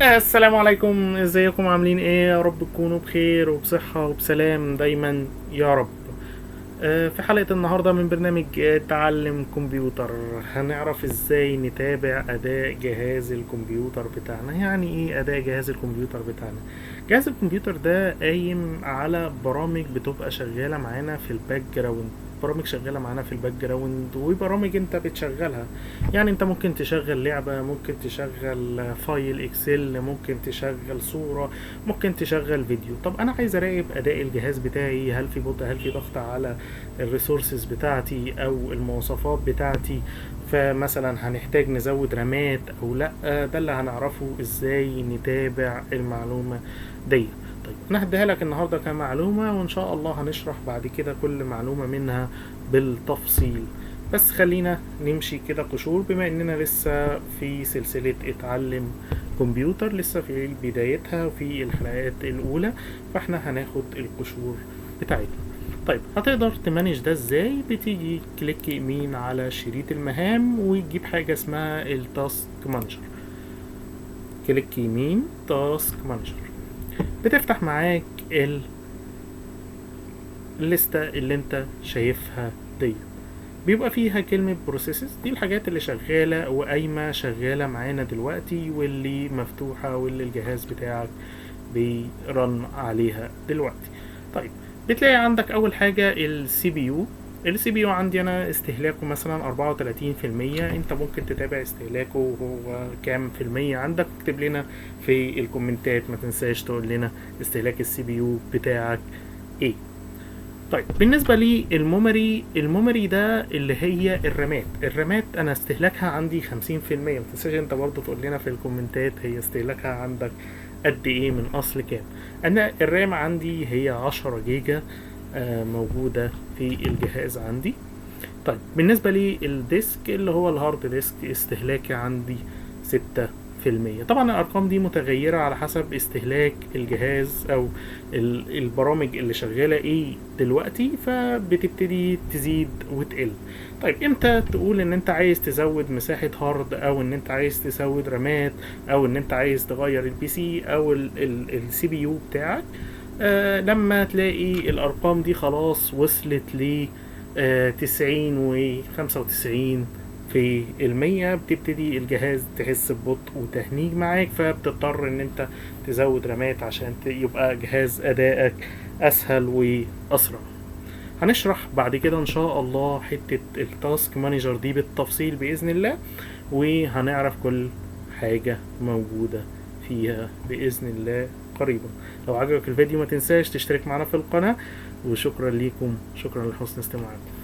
السلام عليكم، ازيكم؟ عاملين ايه؟ يا رب تكونوا بخير وبصحة وبسلام دايما يا رب. في حلقة النهاردة من برنامج تعلم كمبيوتر هنعرف ازاي نتابع اداء جهاز الكمبيوتر بتاعنا. يعني ايه اداء جهاز الكمبيوتر بتاعنا؟ جهاز الكمبيوتر ده قايم على برامج بتبقى شغالة معانا في ال background، برامج شغالة معانا في ال background وبرامج انت بتشغلها. يعني انت ممكن تشغل لعبة، ممكن تشغل file Excel، ممكن تشغل صورة، ممكن تشغل فيديو. طب انا عايز اراقب اداء الجهاز بتاعي، هل في بطء، هل في ضغط على ال resources بتاعتي او المواصفات بتاعتي، فمثلا هنحتاج نزود رامات او لا. ده اللي هنعرفه ازاي نتابع المعلومة دي. طيب انا هديها لك النهارده كمعلومة، وان شاء الله هنشرح بعد كده كل معلومة منها بالتفصيل. بس خلينا نمشي كده قشور، بما اننا لسه في سلسلة اتعلم كمبيوتر، لسه في بدايتها وفي الحلقات الاولى، فاحنا هناخد القشور بتاعتنا. طيب هتقدر ت manage ده ازاي؟ بتيجي click يمين على شريط المهام وتجيب حاجة اسمها ال task manager، click يمين task manager، بتفتح معاك الليستة اللي انت شايفها دي، بيبقى فيها كلمة processes، دي الحاجات اللي شغالة وقايمة شغالة معانا دلوقتي واللي مفتوحة واللي الجهاز بتاعك بي run عليها دلوقتي. طيب بتلاقي عندك أول حاجة ال CPU. ال CPU عندي أنا استهلاكه مثلا أربعة وتلاتين في المية، أنت ممكن تتابع استهلاكه وهو كام في المية عندك، اكتب لنا في الكومنتات، ما تنساش تقول لنا استهلاك ال CPU بتاعك إيه. طيب بالنسبة لل memory، ال memory ده اللي هي الرامات، الرامات أنا استهلاكها عندي خمسين في المية، ما تنساش أنت برضه تقول لنا في الكومنتات هي استهلاكها عندك قد إيه من أصل كام. أنا ال RAM عندي هي 10 جيجا، موجودة في الجهاز عندي. طيب بالنسبة لل disk اللي هو ال hard disk استهلاكي عندي ستة في المية. طبعا الأرقام دي متغيرة على حسب استهلاك الجهاز أو البرامج اللي شغالة إيه دلوقتي، فبتبتدي تزيد وتقل. طيب إمتى تقول إن أنت عايز تزود مساحة hard، أو إن أنت عايز تزود رامات، أو إن أنت عايز تغير ال PC أو ال CPU بتاعك؟ لما تلاقي الأرقام دي خلاص وصلت ل تسعين وخمسة وتسعين في المية، بتبتدي الجهاز تحس ببطء وتهنيج معاك، فبتضطر ان انت تزود رامات عشان يبقى جهاز ادائك اسهل واسرع. هنشرح بعد كده ان شاء الله حتة ال task manager دي بالتفصيل بإذن الله، وهنعرف كل حاجة موجودة فيها بإذن الله قريبا. لو عجبك الفيديو ما تنساش تشترك معنا في القناة، وشكرا ليكم، شكرا لحسن استماعكم.